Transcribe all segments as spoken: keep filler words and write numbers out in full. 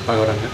Orang ya.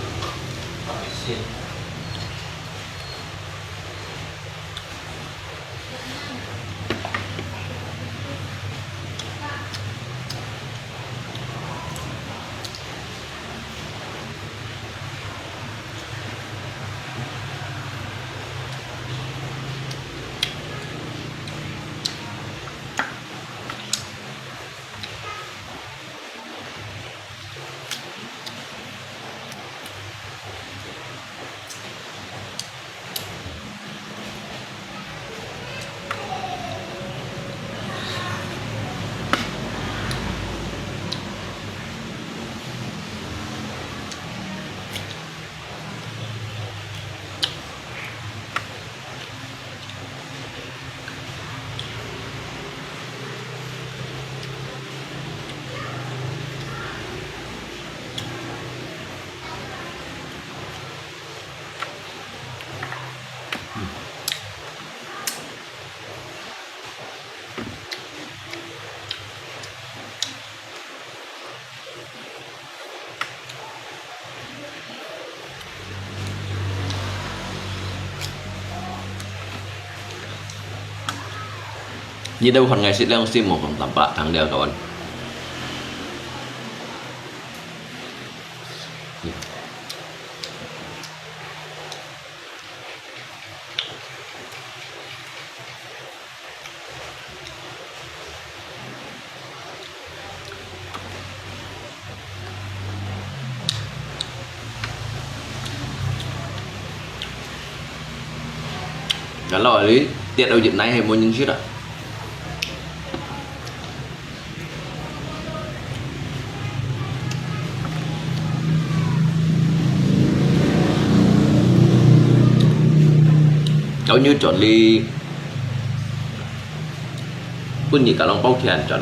你兜看𠊎食了，先莫講淡薄，聽了个。Kalau hari tiap au jit nai hai mun jin sit ah. Kau nyu chọn li. Pun ni ka long pau thian chọn.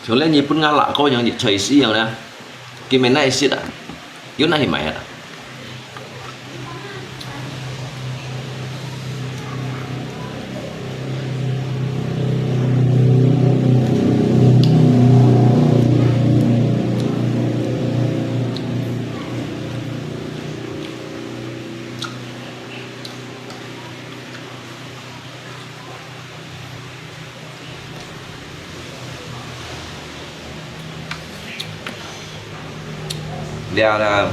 Chau le ni pun nga la ko yang ni choi si yang na. Ki me nai sit ah. Yun na hi mai ha. Lia la.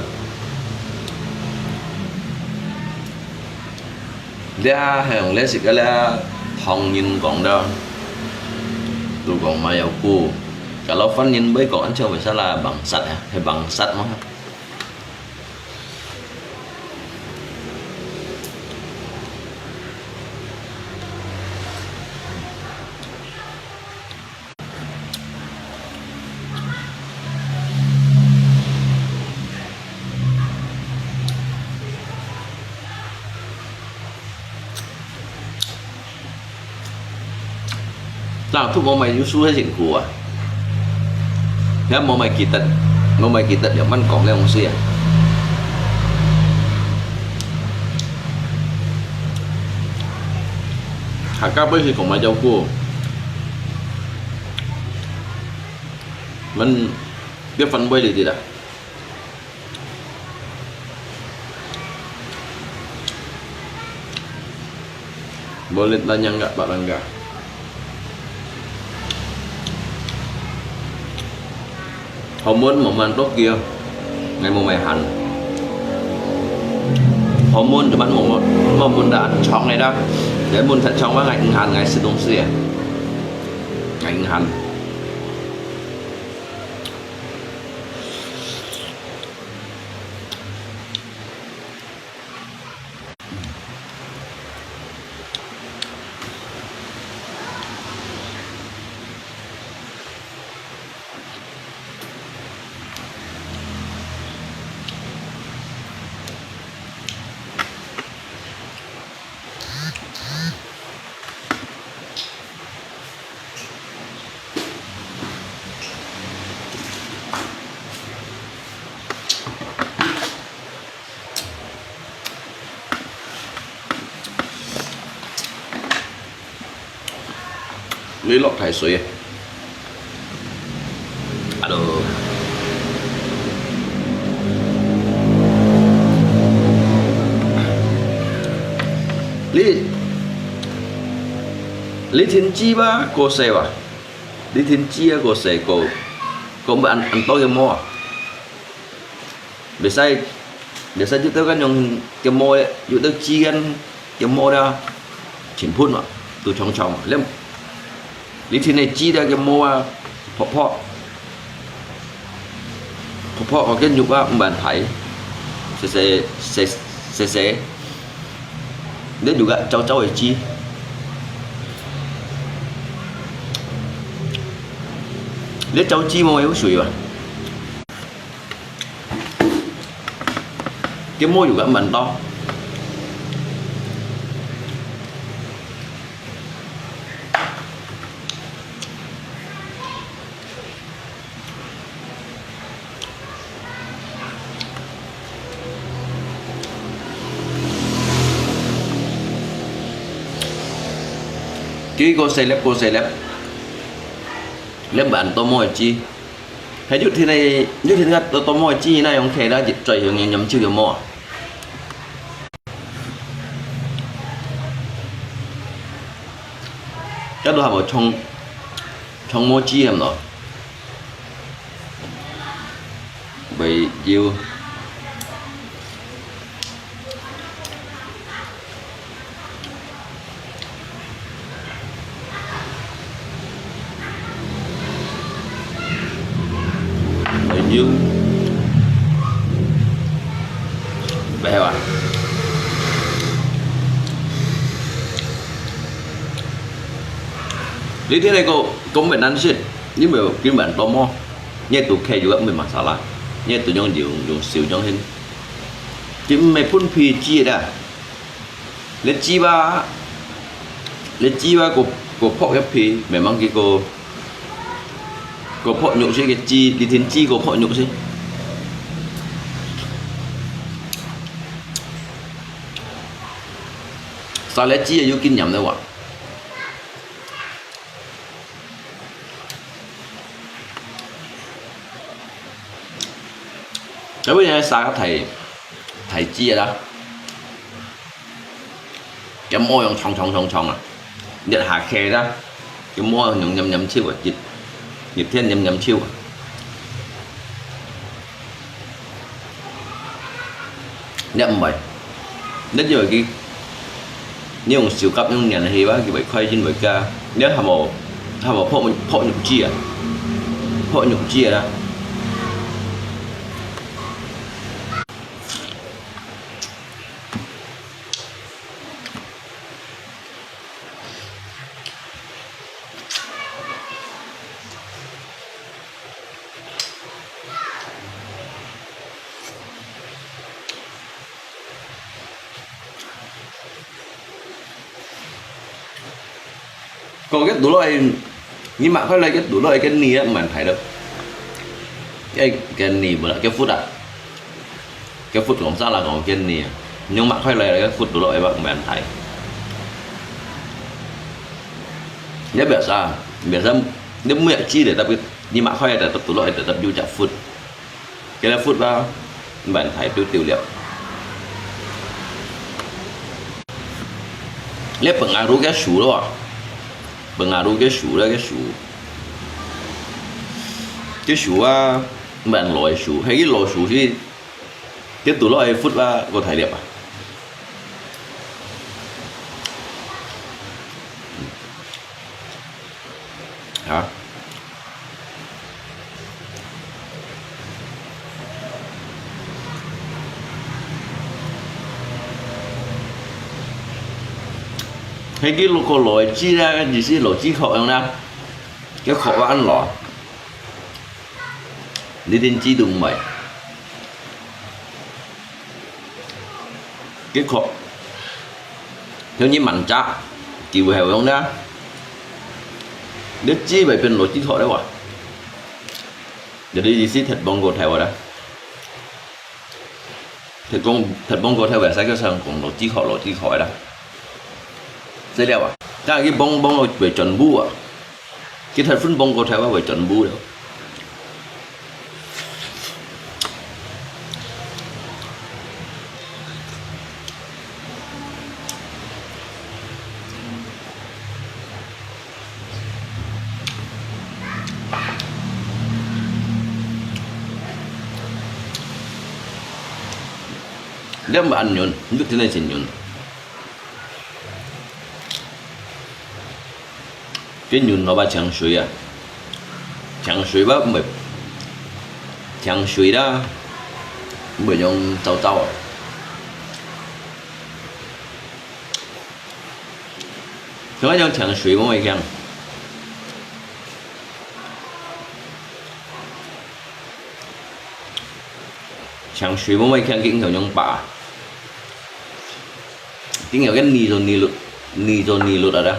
Lia heng lia sik lia hong yin gong da. Tu gong ma yau ku. Kalau fan yin bai gong an chau bai sa la bang sat ha. Hai bang sat ma ha. 但係都無買有輸係辛苦啊！你無買記得，無買記得，又慢講這東西啊！客家杯係講買照顧，มันเรียกฟันเว้ยเลยดีละ Bolit lanyang ka, palangga. Hormone 冇問到佢，你冇咪閒。Hormone 就問冇冇冇問到，長个啦。人問他講話，𠊎毋閒，𠊎食東西啊，𠊎毋閒。 你落大水啊！Aduh，你你聽知吧？過細吧？你聽知啊？過細過過毋恁恁多个毛啊！ 袂使，袂使，有兜个用个毛，有兜枝个个毛啦，全部嘛，都長長嘛。你，你天天枝个个毛啊，薄薄，薄薄，个肉啊，毋還大，細細，細細細，你有个焦焦个枝，你焦枝毛有水嘛？ 个毛有个蠻多。佢个細粒，个細粒，你還多毛个枝。 係，有天个，有天个多多毛个枝那樣徛啦，一再用黏黏手个毛啊。這都還無沖，沖毛枝係無？袂有。 哎喲，白話。你聽那個講越南式，你有，有越南多麼？你都可以有个masala，你都用，用，用手用hin。佢毋係分皮子个。 你知吧？你知吧？个，个薄个皮，memang佢个，个薄肉先个知，你聽知个薄肉先。沙拉知有經驗个話。 這位呢，沙拉太，太子啦，佢愛用長長長長啊，一下徛啦，佢愛用黏黏手啊，一，一天黏黏手啊。 你毋會，你以為佢，你用手甲用黏去吧，佢會快，因為佢，你還無，還無薄，薄肉子啊，薄肉子啊啦。 講个肚落去，你擘開來个肚落去个泥啊，毋還大咯。个，个泥無啦，个核啊。 个核講沙拉講个泥啊，你擘開來个核肚落去吧，毋還大。你biasa，biasa，你每一支个，tapi你擘開來，肚落去，tetap有隻核。个核啊，毋還大，丟丟了。你pengaruh个樹咯，pengaruh个樹咯，个樹。个樹啊，毋還老个樹，係个老樹係 佢肚落个核啊，過大粒啊。係佢落个落个字啦，意思落字殼樣啦，个殼話恁落，你連字都毋會。个殼，像你mandza，就係樣啦，你字會變落字殼了哇。你个意思踢幫過頭啦。 踢講，踢幫過頭个，使个上講落字殼，落字殼个啦。知了啊？但係佢幫，幫到會全部啊，佢踢分幫過頭啊，會全部了。你毋係恁軟，你真係真軟。這軟落去清水啊，清水吧，毋係，清水啦，毋係用燥燥啊。 像該種清水無會香。清水無會香，佢應該用把，佢應該泥做泥路，泥做泥路啊啦。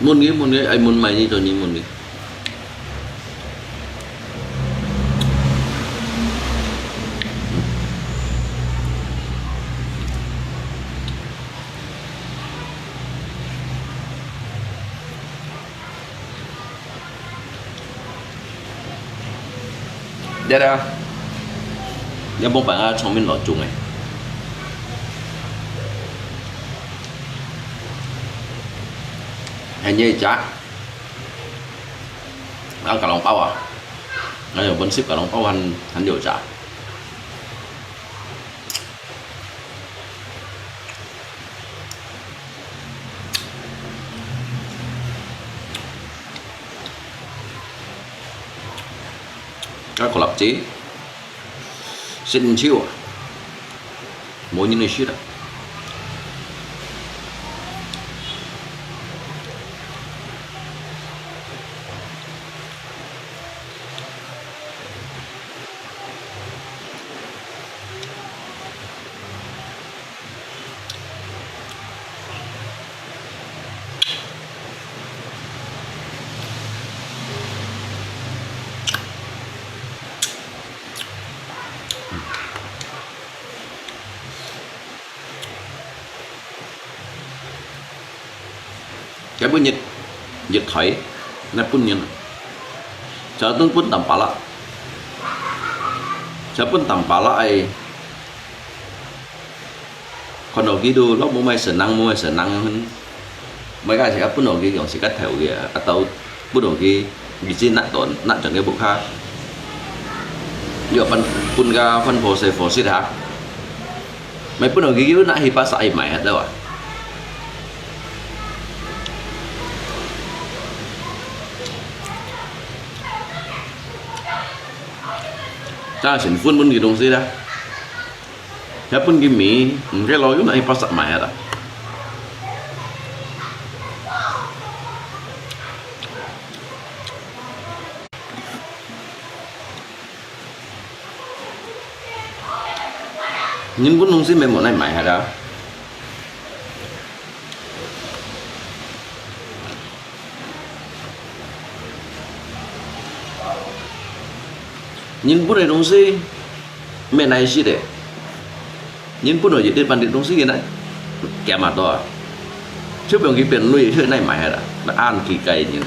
問佢，問佢，愛問麼个，做你問佢。 對啊，你無辦法聰明老中誒。還有一隻，啊，吉隆包啊，還有本色吉隆包還，還有隻。 該個粒子，食毋少啊，無人去食啊。 該本日，日台，日本人，就等本淡薄啦，就本淡薄啦，哎，看到佢都老無麼个神能，無麼个神能，每个時間本到佢用時間頭个，啊，到本到佢日子拿到，拿轉个屋下，又分，分个分好勢好勢哈。 買本落去，又拿去巴沙去賣啊，對吧？這成分分个東西啦，這分个米，毋該老又拿去巴沙賣啊啦。日本東西乜無哪買下个。日本个東西乜哪食个。日本个一粒半粒東西个呢，減啊多啊。就毋用去變鐳，就哪買下啦，哪恁奇怪个人。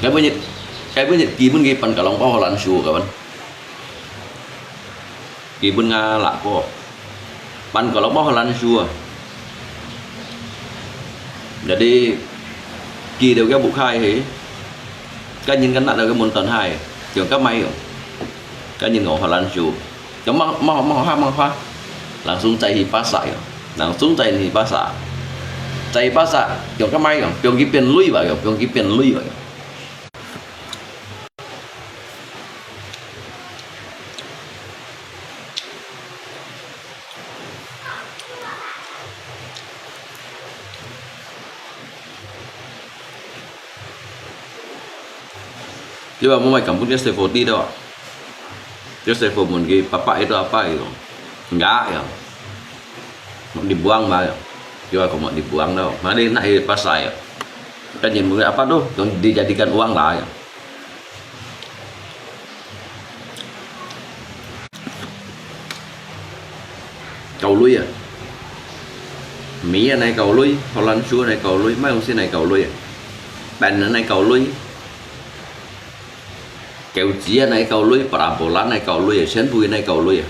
該本日，該本日基本个半個籠包荷蘭薯个。 基本啊，辣个。半個籠包荷蘭薯啊。Jadi，佢兜个屋下係，該人个拿到个門端下，用个買用。該人講荷蘭薯，講麼，麼，麼花，麼花，langsung載去巴薩用，langsung載去巴薩。載去巴薩，用个買用，毋用去變鐳吧用，毋用去變鐳吧用。 Dia ba mo mai kampung dia sefoti dah. Dia sefo mun ki papa itu apa itu? Enggak ya. Mau dibuang mah ya. Dia ba ko mau dibuang dah. Mari nak pasai ya. Kan yang apa tu? Yang dijadikan uang lah ya. 夠鐳啊！米啊，哪夠鐳；荷蘭薯啊，哪夠鐳；麼个東西哪夠鐳啊！粄啊，哪夠鐳；餃子啊，哪夠鐳；parabola哪夠鐳啊；全部哪夠鐳啊！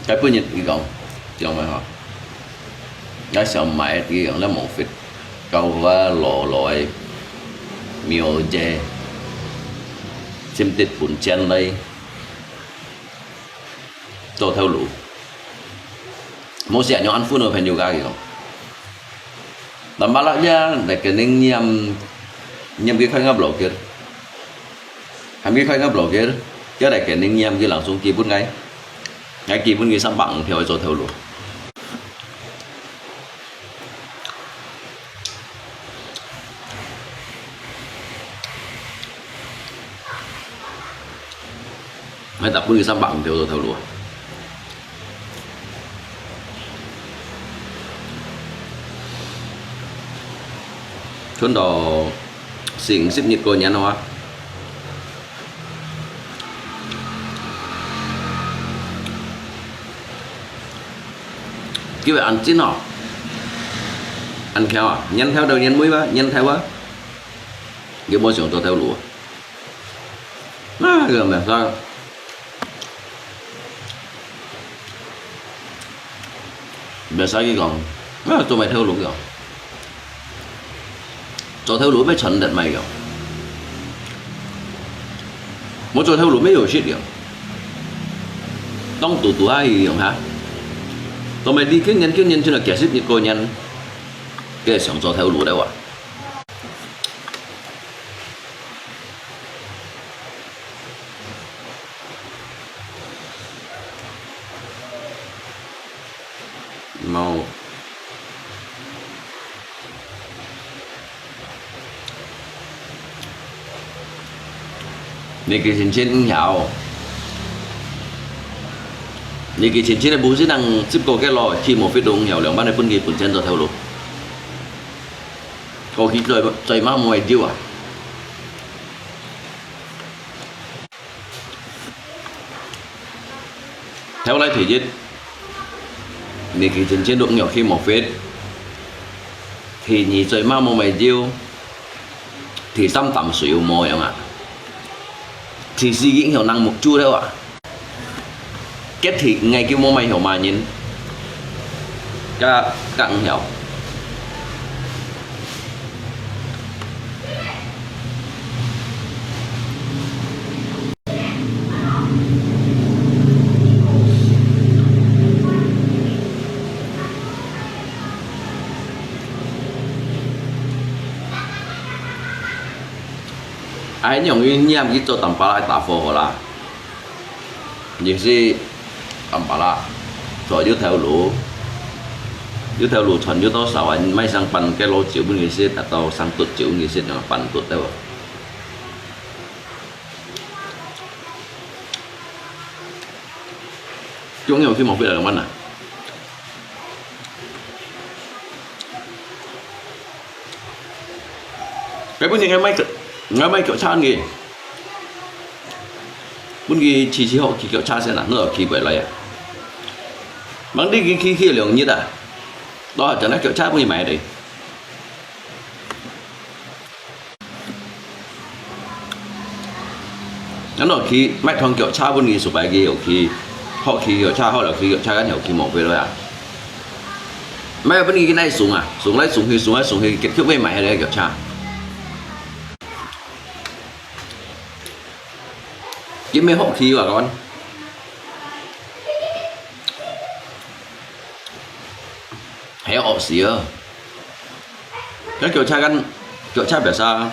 該本日佢講，講咩吼？𠊎想買佢講，你無fit，教我老老个廟姐，先得本錢來。 做頭路。無時間用安分个朋友家己講。Tambah lagi ya, dah kening nyiam, nyiam ki khai ngap blokir. Ham ki khai ngap blokir, ya dah kening nyiam ki langsung ki pun ngai. Ngai ki pun ki sampak ang theo做頭路。 Ngai tak pun ki sampak ang theo做頭路啊。Chun to sing sip nyit ko nyan wa. Kiwa ăn chín hả? Ăn khéo à? Nhắn theo đầu nhắn mũi wa, nhắn theo wa. Kiwa mua xuống cho theo lúa. Nah, kiwa mẹ sao? Mẹ sao ki kong? Nah, tôi mày theo lúa kiwa. Cho theo lúa mới chọn được mày kiwa. Mua cho theo lúa mới hiểu shit kiwa. Tông tụ tụ hai kiwa hả? Tôi mày đi kiên nhẫn kiên nhẫn chứ là kẻ shit như cô nhắn. Kẻ sống cho theo lúa đấy à? Mau. Niki cincin ngiau. Niki cincin busi nang sip ko ke lo, ci mo fit dong ngiau, liang ban pun ki pun cen to theo lo. Ko ki zoi, zoi ma mo ai diu à. Theo lai thứ nhất, niki cincin duk ngiau khi mo fit. Thứ nhì zoi ma mo mai diu. Thứ năm tắm suối mo yang à. Thứ tư ki ngiau nang muk chu theo à. Kết thì ngày ki mo mai hiu ma nyin. Ka, ka ngiau. 哎，你用佢拈佢做淡薄仔打火好啦。也是淡薄仔，做有頭路，有頭路賺有多少啊？你賣上班个老酒分佢食，達到上桌酒分佢食，就辦桌个哦。用用去毛病了，慢啊。 該本日𠊎買腳，𠊎買腳車个，分佢試試好騎腳車先啊，你又騎袂來啊。吂你去騎騎兩日啊，到下轉來腳車分佢買咧。 恁樣去買趟腳車分佢，手擺佢有去，好騎腳車，好了騎腳車，然後去無回來啊。買分佢去那送啊，送來送去，送來送去，結局會買下來腳車。佢乜好騎啊，講。還要學習哦。 該腳車間，腳車別儕，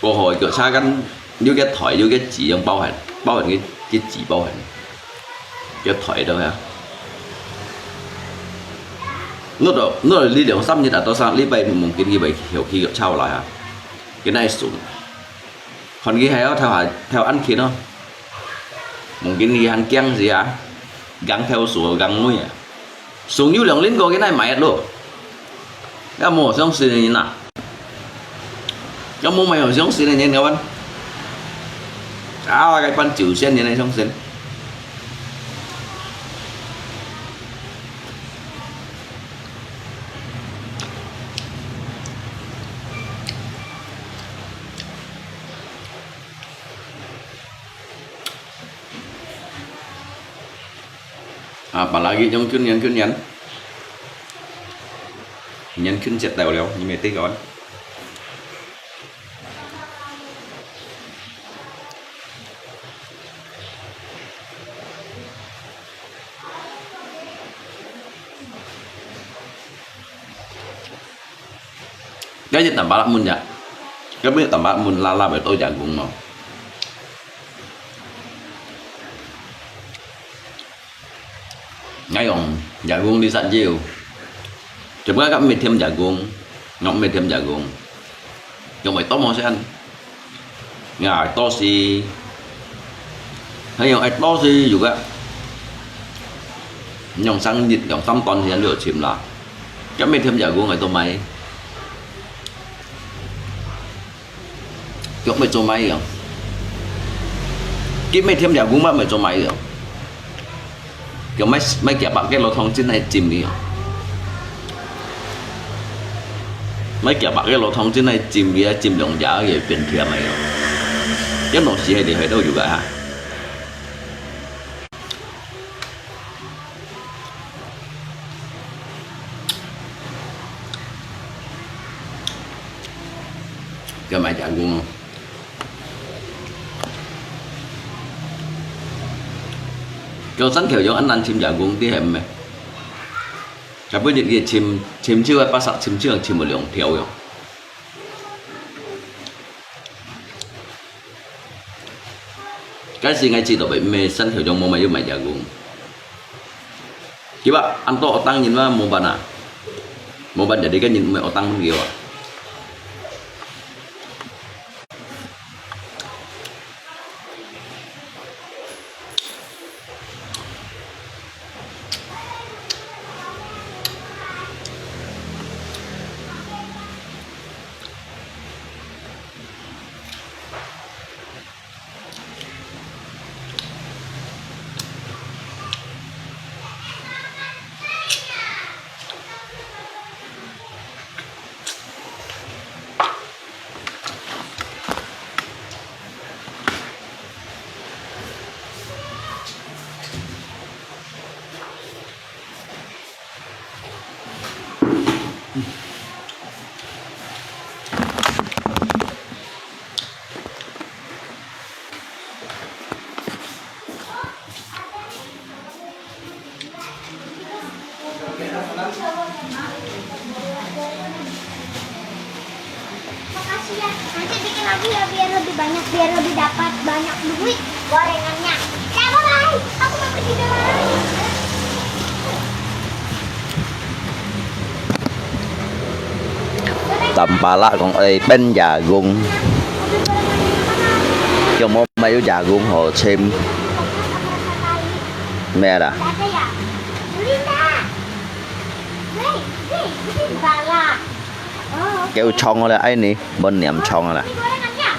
過後个腳車間，有个台，有个紙樣包含，包含个，个紙包含，个台都係啊。我都，我都呢兩三日啊，到三禮拜望見佢會後去腳車來啊，佢那送。看佢還要頭下，頭安全哦，望見佢還驚死啊，驚頭手，驚尾啊。 送有兩輪過，佢哪買得落？也無相信个人啊！也無買有相信个人，你看。啊，該班酒仙人來相信。 啊，把那个用können können können können接到了，你没得个。Cái gì tamba mun ya? Cái gì tamba mun la la về tôi jagung mà. Ngai yong jagung đi sẵn chiu. Chụp cái cặp mì thêm jagung, ngọc mì thêm jagung. Yong phải tóm màu sen. Ngai to si. Hay yong ai to si juga. Yong sang nhịt yong tóm ton thì ăn được chìm là. Cặp mì thêm jagung ai to mày. Kiok mày cho mày à? Kí mày thêm jagung mah mày cho mày à? Kiok mày, mày kia bạc cái lô thông tin này chìm đi à? Mày kia bạc cái lô thông tin này chìm đi à, chìm lòng giá vậy bình thường mày à? Cái nó chỉ hay thì hay đâu juga ha? Kêu mày chả ngu. Kêu sẵn thiểu giống ăn ăn chim chả ngu tí hẻm mày. Chả bữa dịch gì chim, chim chưa, bác sặc chim chưa, chim một lượng thiểu rồi. Cái gì ngay chỉ tỏ bệnh mê sẵn thiểu trong mô mà yêu mày chả ngu. Kiba, ăn to otang nhìn mà mô bàn à. Mô bàn jadi kan nhìn mày otang môn kiwa. Lagi ya, biar lebih banyak, biar lebih dapat banyak duit gorengannya. Ya, bye-bye. Aku mau pergi dulu. Tampalak kong ai pên jagung. Kiong mo mayu jagung ho chim. Mera. Ada ya? Beli nggak? Hei, hei, ini bala. Oh, oke. Kêu chong le ai ni, bon niam chong la. Ini gorengannya.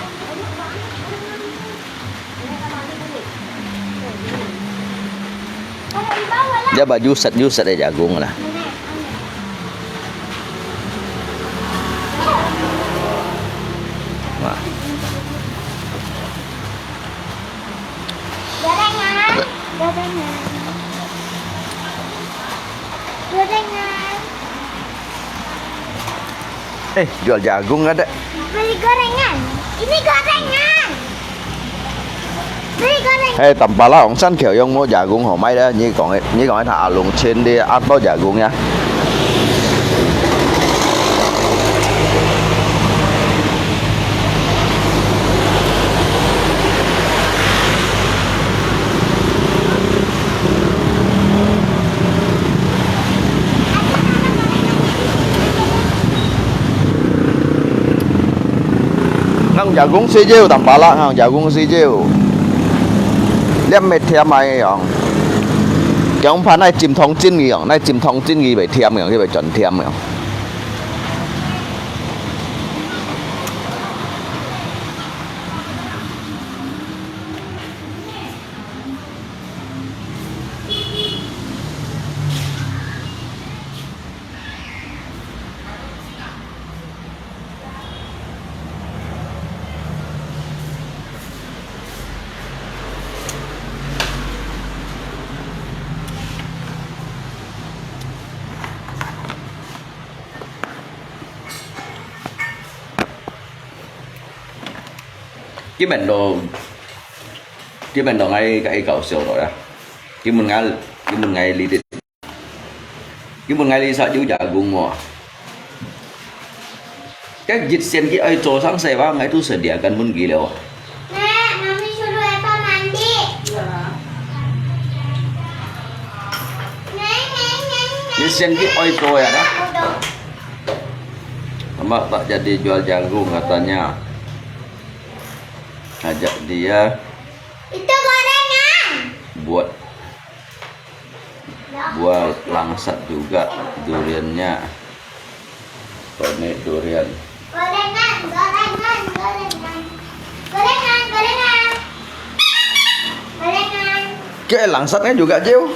Dia ba juset-juset aja jagung lah. Nah. Gorengan. Gorengan. Gorengan. Eh, jual jagung ada. Beli gorengan. Ini gorengan. Beli gorengan. Hei, Tampalak, ong san kiao yong mo jagung ho mai da. Ni kong, ni kong ta alung chen di ato jagung ya. Ngang jagung si jiu, Tampalak ngang jagung si jiu. Liam mệt thiam ai yong. Kiong phan nai chim thong chin ngi yong, nai chim thong chin ngi bai thiam yong, ki bai chon thiam yong. Kimen lo, kimen lo ngai ka ikau siu lo ya. Kimen ngai, kimen ngai li dit. Kimen ngai li sa jiu jagung mo. Cái dịch sen ki ai cho sang se wa ngai tu sedia kan mun ki leo. Nek, Mami suruh Eva mandi. Nek, nek, nek, nek. Dịch sen ki ai cho ya dah. Udah. Amak tak jadi jual jagung katanya. Ajak dia. Itu gorengan. Buat, buat langsat juga duriannya. Tone durian. Gorengan, gorengan, gorengan. Gorengan, gorengan. Gorengan. Ke langsatnya juga, Jiu.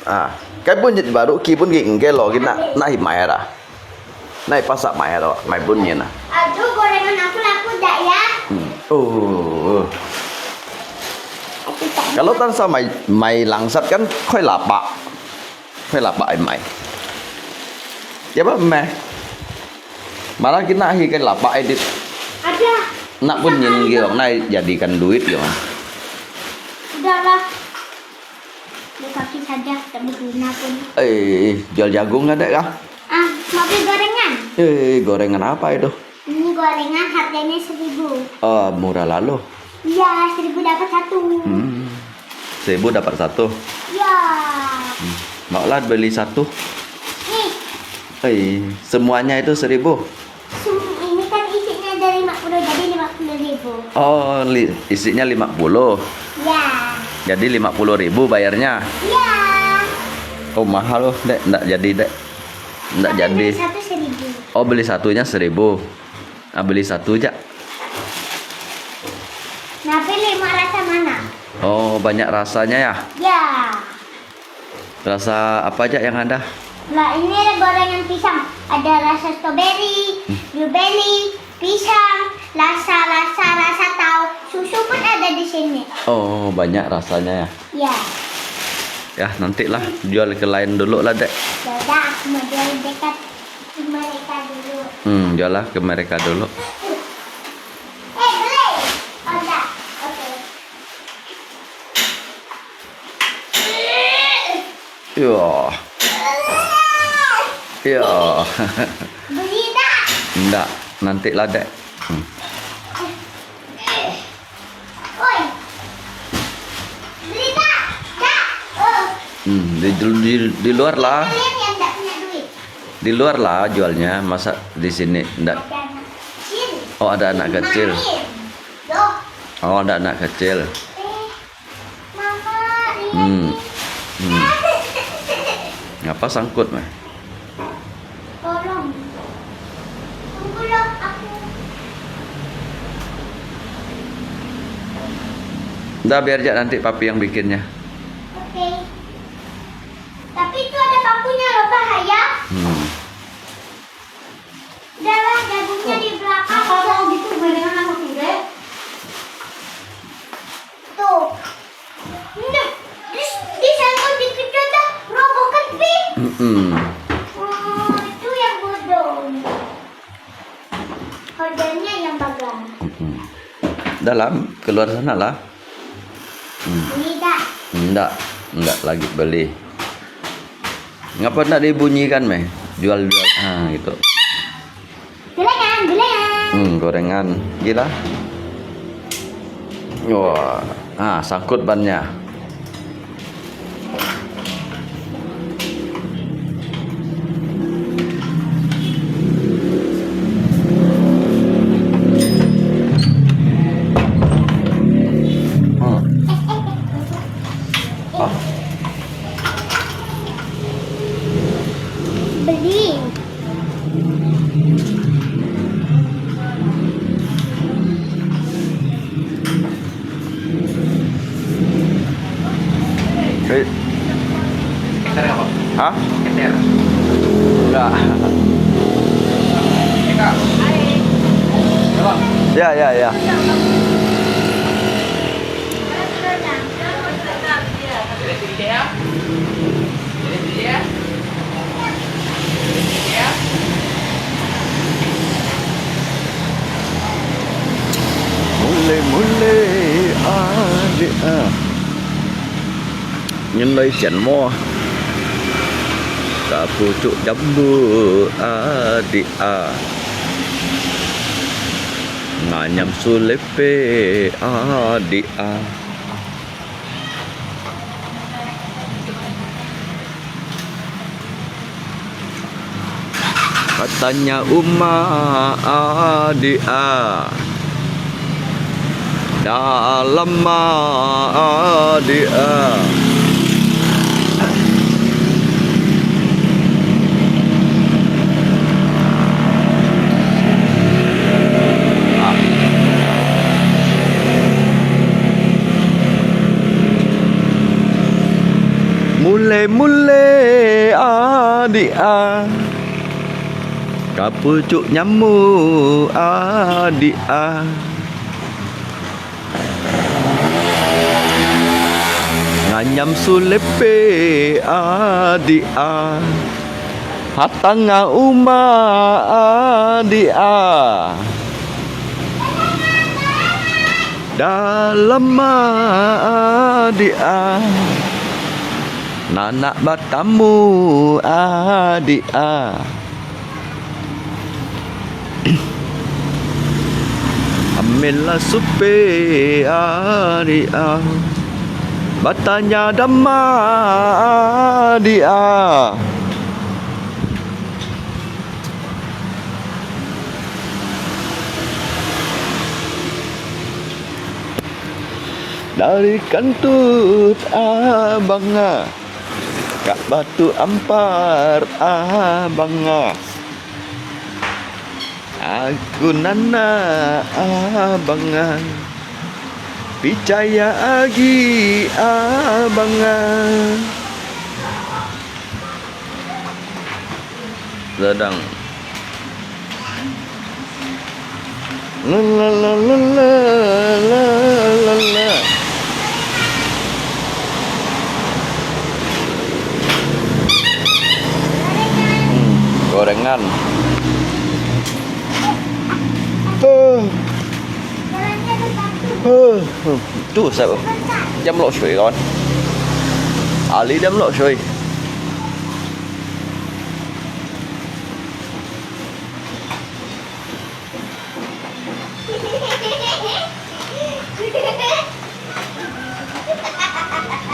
Ah, cái bún nhịt baru ki bún ki engke lo ki na, na hip mai ra. Na hip pasar mai ra, mai bún nhịt na. Aduh, gorengan aku laku dak ya? Hmm. Oh. Kalau tan sa mai, mai langsat kan khoi lapa. Khoi lapa ai mai. Ya ba mai. Malah ki na hi cái lapa ai dit. Ada. Nak bún nhịt ki, na jadikan duit ki. Udahlah. Dikasih saja, tak berguna pun. Eh, jual jagung ada kah? Ah, mau beli gorengan. Eh, gorengan apa itu? Ini gorengan harganya seribu. Ah, murah lalu. Iya, seribu dapat satu. Hmm, seribu dapat satu. Iya. Hmm, maulah beli satu. Nih. Eh, semuanya itu seribu. Sem-, ini kan isinya ada lima puluh, jadi lima puluh ribu. Oh, li-, isinya lima puluh. Ya. Jadi lima puluh ribu bayarnya? Ya. Oh, mahal loh, Dek. Ndak jadi, Dek. Ndak jadi. Beli satu seribu. Oh, beli satunya seribu. Ah, beli satu aja. Nah, pilih mau rasa mana? Oh, banyak rasanya ya? Ya. Rasa apa aja yang ada? Lah, ini ada gorengan pisang. Ada rasa strawberry, blueberry, pisang, rasa, rasa, rasa tahu. Susu pun ada di sini. Oh, banyak rasanya ya? Ya. Ya, nantilah jual ke lain dulu lah, Dek. Ya udah, aku mau jual dekat mereka dulu. Hmm, juallah ke mereka dulu. Eh, beli. Oh, enggak. Oke. Yo. Yo. Beli tak? Ndak. Nanti lah, Dek. Hmm. Oi. Beli tak? Tak. Eh. Hmm, di, di, di, di luar lah. Kalian yang tak punya duit. Di luar lah jualnya, masa di sini ndak? Ada anak kecil. Oh, ada anak kecil. Main. Loh. Oh, ada anak kecil. Eh, Mama, lihat. Hmm. Hmm. Ngapa sangkut, Meh? Tolong. Tunggu loh, aku. Ndak, biar aja nanti Papi yang bikinnya. Oke. Tapi itu ada pakunya loh, Bah, ya. Hmm. Udah lah, jagungnya di belakang. Apa mau gitu, gorengan sama kue? Tuh. Nah, di, di sana dikit aja, roboh kan, Pi? Mm-mm. Oh, itu yang bodong. Ordernya yang bagang. Mm-mm. Dalam, keluar sana lah. Hmm. Beli tak? Ndak, ndak lagi beli. Ngapa ndak dibunyikan, Meh? Jual-jual, ah, gitu. Gorengan, gorengan. Hmm, gorengan. Gila. Wah, ah, sangkut bannya. Hmm. Ah. Beli. Eh. Hah? Enggak. Ya, ya, ya. Mule-mule adik ah. Nyen lai sian mo. Kapucuk jambu adik ah. Nganyam sulepe adik ah. Katanya uma adik ah. Dalam ma adik ah. Mule-mule adik ah. Kapucuk nyamuk adik ah. Nganyam sulepe adik ah. Hatanga uma adik ah. Dalam ma adik ah. Nanak batamu adik ah. Amela supe adik ah. Batanya dama adik ah. Dari Kantut abang ah. Kak Batu Ampar abang ah. Aku nana abang ah. Picaya agi abang ah. Sedang. La, la, la. Hmm, gorengan. Tuh. Tuh, siapa? Jam lo shui kan? Ali jam lo shui.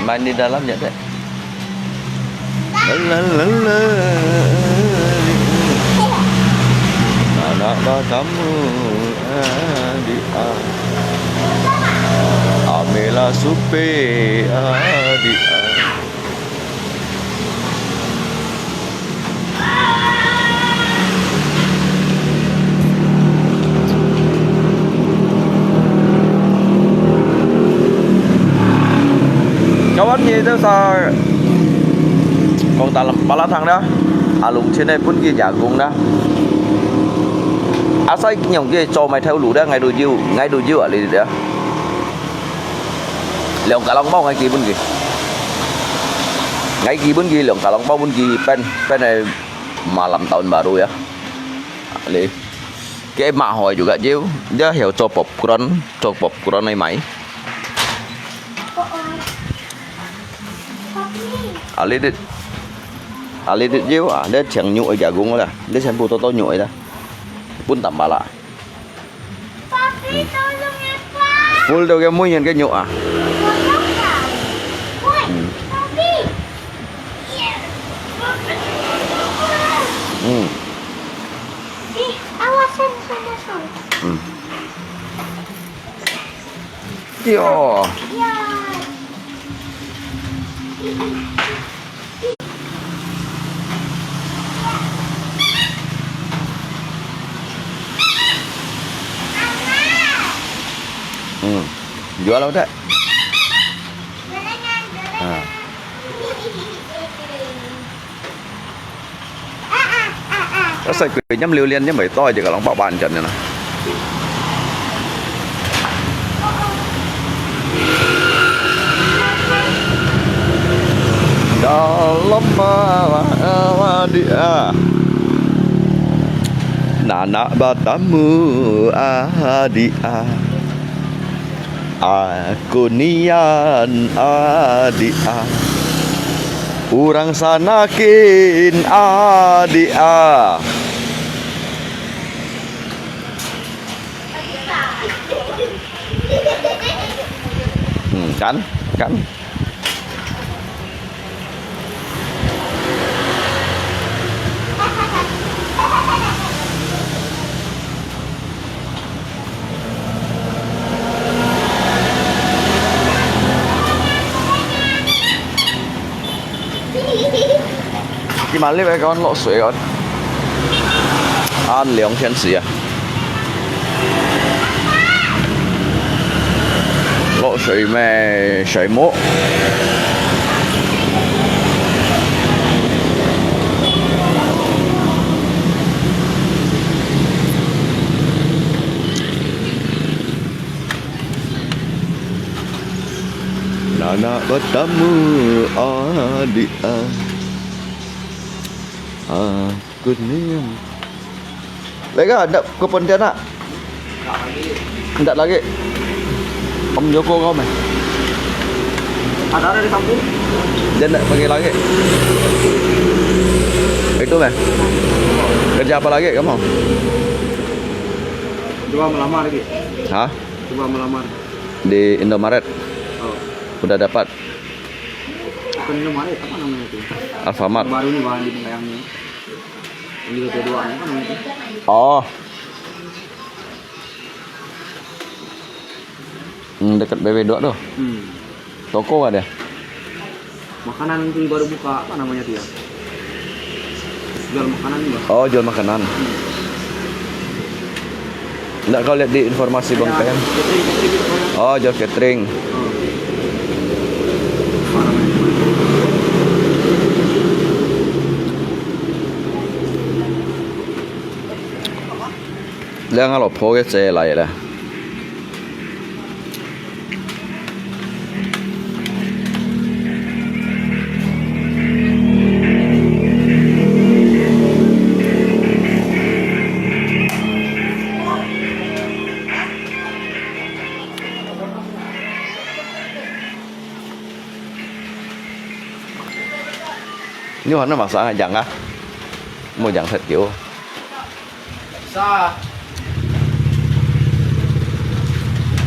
Main di dalamnya, Dek. La, la, la, la. Anak matamu, adik, ah. Amela supe, adik, ah. Kawan ye, tu sa kong talam palatang dah. Alung chin ai pun ki jagung dah. Asai nyong ki cho mai thau lu dah, ngai du jiu, ngai du jiu ali dah. Liang kalang bao ngai ki pun ki. Ngai ki pun ki, liang kalang bao pun ki, pen, pen ai malam tahun baru ya. Li. Kaya mahal juga, Jiu. Dia hiau cho popcorn, cho popcorn ai mai. Ali dit. Ali dit, Jiu, ah, dia chang nyu ai jagung lah. Dia chang pu to to nyu ai lah. Pun tambah lah. Full tu ke mui nyan ke nyu ah. Hmm. Hmm. Hmm. Yo. Hmm. Jual apa tak? Ha. Asai kui ñam liu lian ñam bai toi je ka long pak ban jan na. Dalam mawa di ah. Nana batamu adi ah. Aku nian adi ah. Urang sanakin adi ah. Hmm, kan? Kan? Ki mali bai kon lok sui kon. An liang thiên時啊。落水咩？水母。Nana bertemu adik ah. Ah, good news. Lega, ndak ke Pontianak? Ndak lagi. Om Joko kau meh? Ada, ada di kampung. Dia ndak pergi lagi. Itu meh. Kerja apa lagi kamu? Coba melamar lagi. Hah? Coba melamar. Di Indomaret. Oh. Udah dapat. Bukan Indomaret, apa namanya itu? Alfamart. Baru nih, bahan di Pengkayang nih. Yang di P P dua, apa namanya itu? Oh. Hmm, dekat P P dua tuh. Hmm. Toko ada? Makanan tu baru buka, apa namanya tu ya? Jual makanan juga. Oh, jual makanan. Hmm. Ndak kau lihat di informasi Bang Pen? Catering, catering gitu kan. Oh, jual catering. Hmm. Apa namanya? Liang a lok pho ke che lai le. Ni warna masak aja nggak? Mau jang set kio. Sa.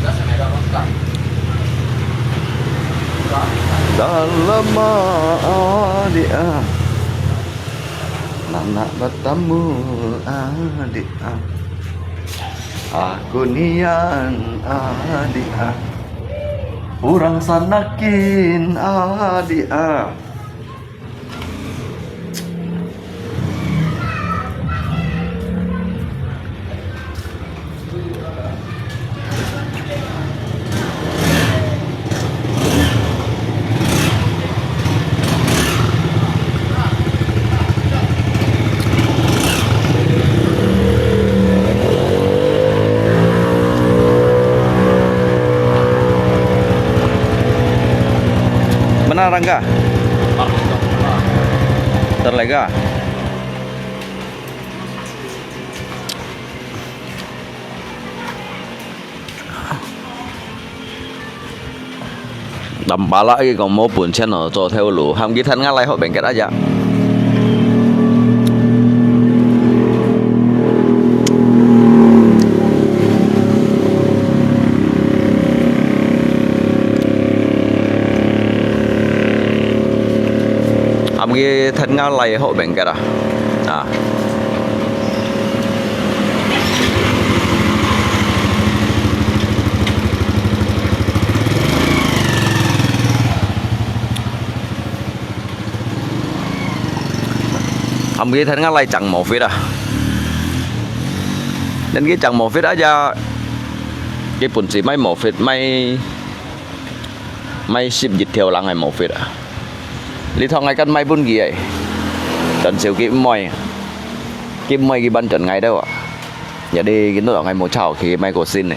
Sa sa mai ba ba. Dah lama, adik ah. Nana bertemu, adik ah. Aku nian, adik ah. Orang sanakin, adik ah. Mana rangka? Terlega. Tampalak lagi kong mo pun channel cho theo lu, ham ki than nga lai hok bengket aja. Ham ki than nga lai hok bengket ah. Ah. Ham ki than nga lai chang mò fit ah. Nên ki chang mò fit aja. Ki pun si mai mò fit mai. Mai sip jit theo lang ai mò fit ah. Li thong ai kan mai pun ki ai. Chọn siu ki mòi. Ki mòi ki ban chọn ngai dau ah. Jadi ki nut ngai mò chao ki mai ko sin ne.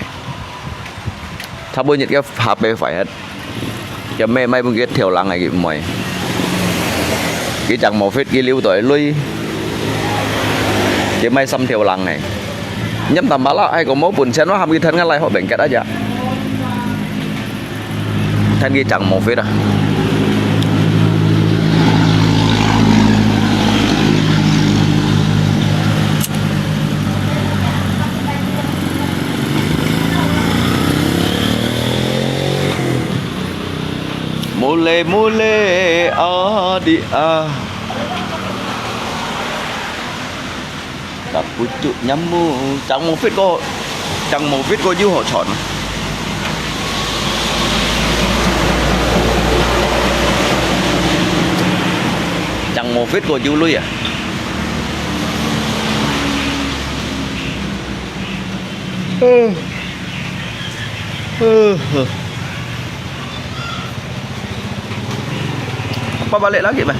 Thap bu nyit ki hap pe phải hết. Ki mai mai pun ki theo lang ai ki mòi. Ki chang mò fit ki liu toi lui. Ki mai sam theo lang ai. Nhắm tam bala ai ko mò pun chen wa ham ki than nga lai hok bengket aja. Than ki chang mò fit ah. Mule mule adik ah. Tapucuk nyamuk, chang mò fit ko, chang mò fit ko yu hok chọn. Chang mò fit ko yu lui ah. Apa balik lagi meh?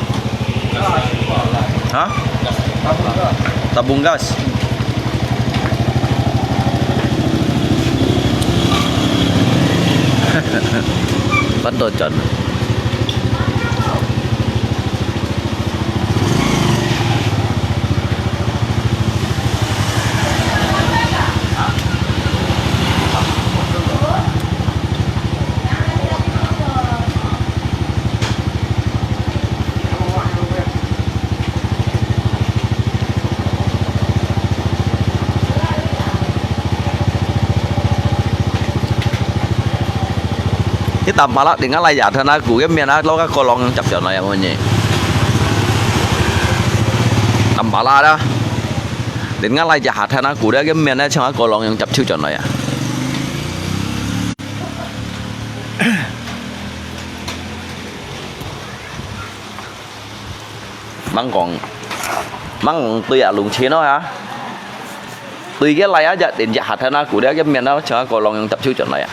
Ha? Tabung gas. Pan to chọn. Ki tam pala tinggal lai ya thana ku ke mian a lo ka kolong chap chap na ya mo ni. Tam pala da. Tinggal lai ya thana ku de ke mian a chang kolong yang chap chu chap na ya. Mangkong, mangkong tui a lung chin no ha. Tui ke lai a ja den ja hat na ku de ke mian na cha ko long yang tap chu chon lai a.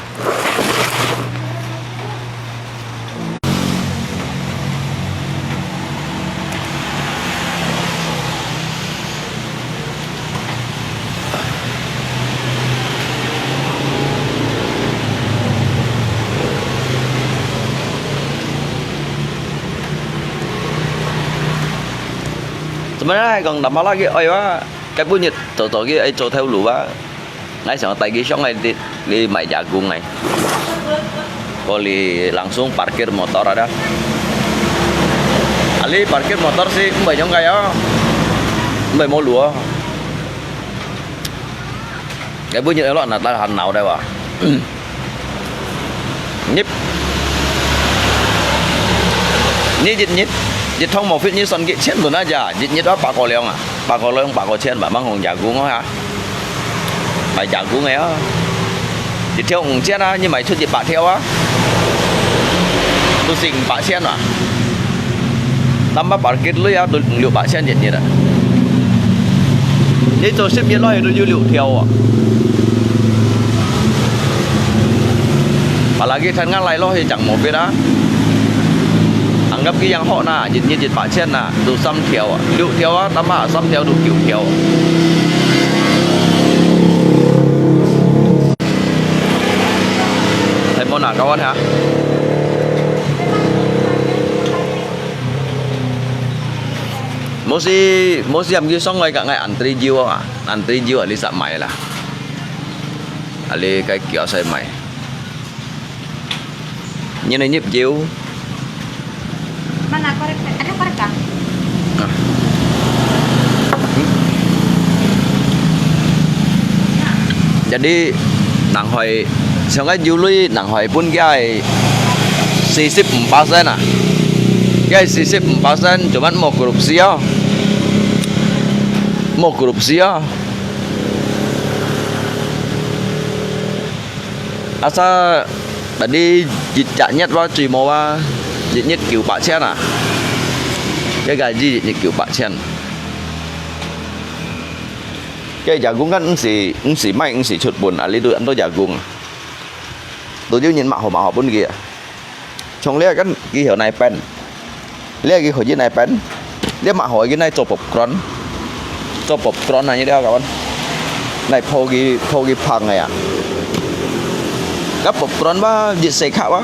Sebenarnya hai kong nama lagi, oi wa, kai bunyi, to to ki, ai, to theo lu wa. Ngai sang tai ki siang ai di, di mai jagung ai. Ko li langsung parkir motor ada. Ali parkir motor si mbai jong kaya. Mbai mo lua. Cái bữa như đó là ta hành nào đây wa. Nhíp. 你一日，一桶毛飛你算幾錢銀啊？這一日啊，百過兩啊，百過兩，百過千吧，吂講jagung啊，買jagung个啊。一條五千啊，你賣出一百條啊，都係五百千啊。Nambah parkir鐳啊，都五六百千一日啊。你做十日落去都有六條啊。Apalagi than ngalai落去正毛飛啊。 Anggap佢樣好na，一日一百千na，都三條啊，六條啊，nambah三條都九條啊。Hay mo na kawan ha? Mesti, mesti am gisong ngai ka ngai antri jiu ah, antri jiu ah, li sa mai lah. Ali kai kios sai mai. Nhìn này nhịp chiếu. Mana korek? Ada korek kah? Jadi, nang hoi, song ai yului nang hoi pun kia ai sisip empat sen ah. Kia ai sisip empat sen, cuman mo korupsi ah. Mo korupsi ah. Asa tadi一隻月哇，最無哇，一日九百千啊。這個一日九百千。這jagung kan毋係，毋係賣，毋係出本啊，你都安到jagung啊。都有人買好買好分佢啊。 Chong lia kan kì hiểu nai pen. Lia kì khỏi nai pen. Lia mah hỏi kì nai cho popcorn. Cho popcorn nai lia kawan. Nai pho kì, pho kì phang nai à. Kap popcorn ba jit se kha ba.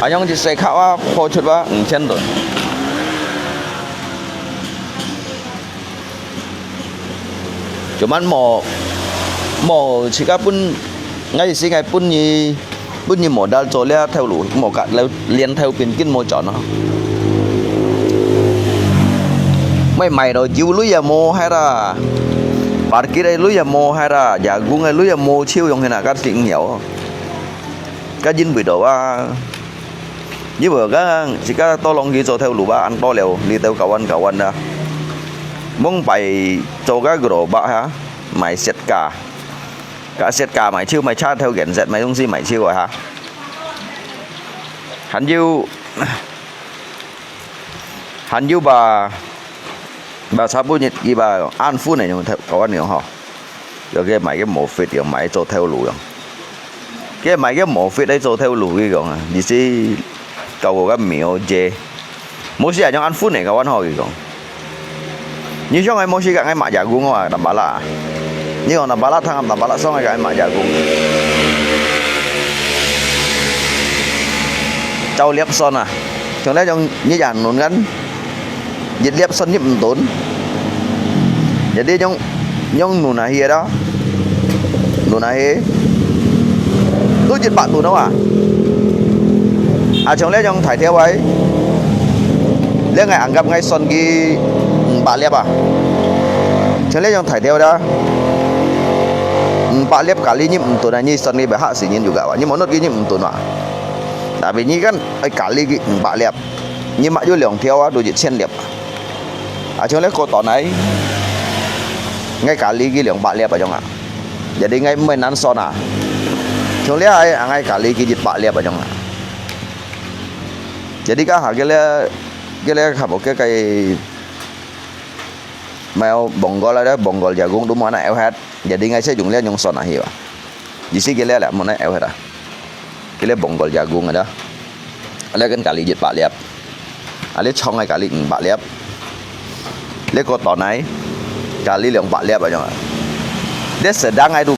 Ayong jit se kha ba pho chut ba, chen rồi. Cuman mo, mo chỉ có pun, ngay si ngay pun ni, pun ni modal cho lia theo lũ, mo kat leo, liên theo pin kin mo chọn nó. Mai mai đó jiu lui ya mo hai ra. Parkir ai lui ya mo hai ra, jagung ai lui ya mo chiu yong hina kat sing nhiều. Kat jin bui đó ba. Như vậy ka, si ka to long ki cho theo lũ ba ăn to leo, li theo kawan kawan da. Mong pai cho ka gro ba ha, mai set ka. Ka set ka mai chiu mai cha theo gen set mai dong si mai chiu ha. Hàn jiu, hàn jiu ba, ba sa bu nyit ki ba an fu ne yong theo kawan yong ho. Yo ke mai ke mo fit yong mai cho theo lũ yong. Ke mai ke mo fit ai cho theo lũ ki yong a. Di si kau ko ka mio je. Mo si a yong an fu ne kawan ho ki yong. Ni yong ai mo si ka ngai ma jagung wa, tam bala. Ni yong tam bala thang tam bala song ai ka ngai ma jagung. Chau liap son a. Chong le yong ni yan nun kan. Yit liap son yip mtun. Jadi yong, yong nun a hi đó. Nun a hi. Tu yit bak tun đó à. À, chong le yong thải theo ai. Le ngai anggap ngai son ki, mm, bak liap à. Chong le yong thải theo đó. Mm, bak liap kali yip mtun a ni son ki bak hak si nyin juga wa. Ni monot ki yip mtun wa. Tapi ni kan, ai kali ki, mm, bak liap. Ni mak yu liang theo a, tu yit chen liap. À, chong le ko to nai. Ngai kali ki liang bak liap a yong a. Jadi ngai mai nan son a. Chong le ai, à, ngai kali ki yit bak liap a yong a. Jadi ka ha ke le, ke le ha bo ke kai mai bongol a, bongol jagung tu mo na eu hat. Jadi ngai se jung le yong son a hi wa. Di si ke le le mo na eu hat a. Ke le bongol jagung a da. Le kan kali yit bak liap. A le chong ai kali bak liap. Le ko to nai. Kali liang bak liap a yong a. Le sedang ai tu.